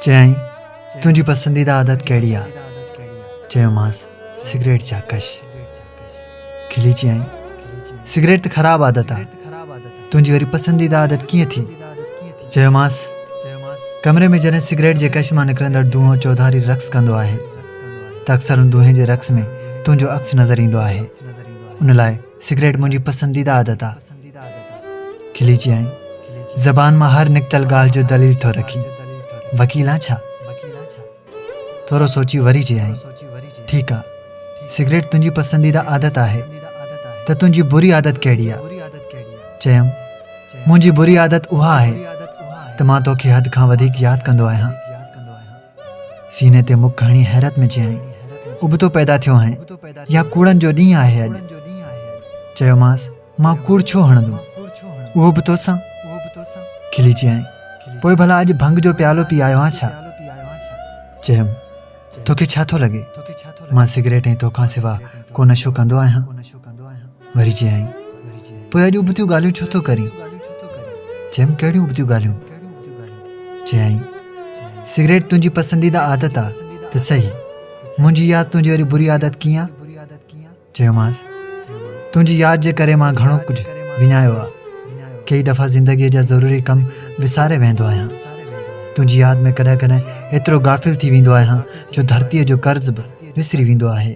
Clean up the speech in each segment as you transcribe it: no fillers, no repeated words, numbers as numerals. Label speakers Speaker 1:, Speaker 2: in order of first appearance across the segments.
Speaker 1: چيائين، تنهنجي پسنديده عادت ڪهڙي آ؟ چيومانس، سگريٽ جا ڪش. کلي چيائين، سگريٽ ته خراب عادت آ، تنهنجي وري پسنديده عادت ڪيئن ٿي؟ چيومانس، ڪمري ۾ جڏهن سگريٽ جي ڪش مان نڪرندڙ دونهون چوڌاري رقص ڪندو آهي ته اڪثر ان دونهين جي رقص ۾ تنهنجو عڪس نظر ايندو آهي، ان لاء سگريٽ منهنجي پسنديده عادت آ. کلي چيائين، زبان مان هر نڪتل ڳالهه جو دليل ٿو رکين، وڪيل آن ڇا؟ ٿورو سوچي وري چيائين، ٺيڪ آ، سگريٽ تنهنجي پسنديده عادت آهي ته تنهنجي بري عادت ڪهڙي آ؟ چيم، منهنجي بري عادت اها آهي ته مان توکي حد کان وڌيڪ ياد ڪندو آهيان. سيني تي مڪ هڻي حيرت ۾ چيائين، ابتو پيدا ٿيو آهين يا ڪوڙن جو ڏينهن آهي اڄ؟ چيومانس، مان ڪوڙ ڇو هڻندم؟ اهو به توسان؟ کلي چيائين، پوء ڀلا اڄ ڀنگ جو پيالو پي آيو آهيان ڇا؟ چيم، توکي ڇا ٿو لڳي؟ مان سگريٽ ۽ توکان سوا ڪو نشو ڪندو آهيان؟ وري چيائين، پوء اڄ ابتيون ڳالهيون ڇو ٿو ڪرين؟ چيم، ڪهڙيون ابتيون ڳالهيون؟ چيائين، سگريٽ تنهنجي پسنديده عادت آ ته سهي، منهنجي ياد تنهنجي وري بري عادت ڪيئن آ؟ چيومانس، تنهنجي ياد جي ڪري مان گهڻو ڪجهه وڃايو آ. ڪيئي دفعا زندگيء جا ضروري ڪم وساري ويهندو آهيان. تنهنجي ياد ۾ ڪڏهن ڪڏهن ايترو غافل ٿي ويندو آهيان جو ڌرتيء جو قرض به وسري ويندو آهي.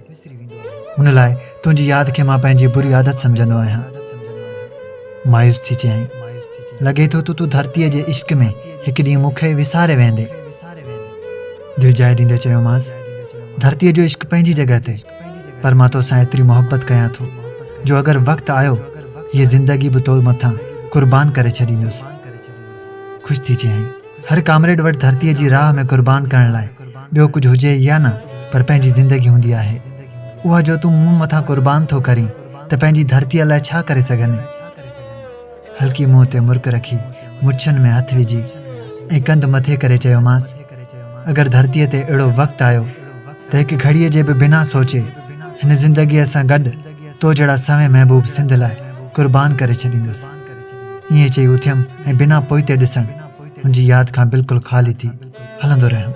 Speaker 1: ان لاء تنهنجي ياد کي مان پنهنجي بري عادت سمجهندو آهيان. مايوس ٿي چيائين، لڳي ٿو ته تون ڌرتيء جي عشق ۾ هڪ ڏينهن مون کي وساري ويهندين. دلجاء ڏيندي چيومانس، ڌرتيء جو عشق پنهنجي جڳهه تي، پر مان توسان ايتري محبت ڪيان ٿو جو اگر وقت آيو هيء زندگي به تو مٿان قربان ڪري ڇڏيندس. خوش ٿي چيائين، هر ڪامريڊ وٽ ڌرتيء جي راهه ۾ قربان ڪرڻ لاء ٻيو ڪجهه هجي يا نه پر پنهنجي زندگي هوندي آهي. اها جو تون مون مٿان قربان ٿو ڪرين ته پنهنجي ڌرتيء لاء ڇا ڪري سگهندين؟ هلڪي منهن تي مرڪ رکي مڇن ۾ هٿ وجهي ۽ ڪنڌ مٿي ڪري چيومانس، اگر ڌرتيء تي اهڙو وقت آيو ته هڪ گهڙيء جي به بنا سوچي هن زندگيء سان گڏ تو جهڙا سوين محبوب سنڌ لاء قربان ڪري ڇڏيندس. ائين چئي اٿيم ۽ بنا پوئتي ڏسڻ هن جي ياد کان بلڪل خالي ٿي هلندو رهيم.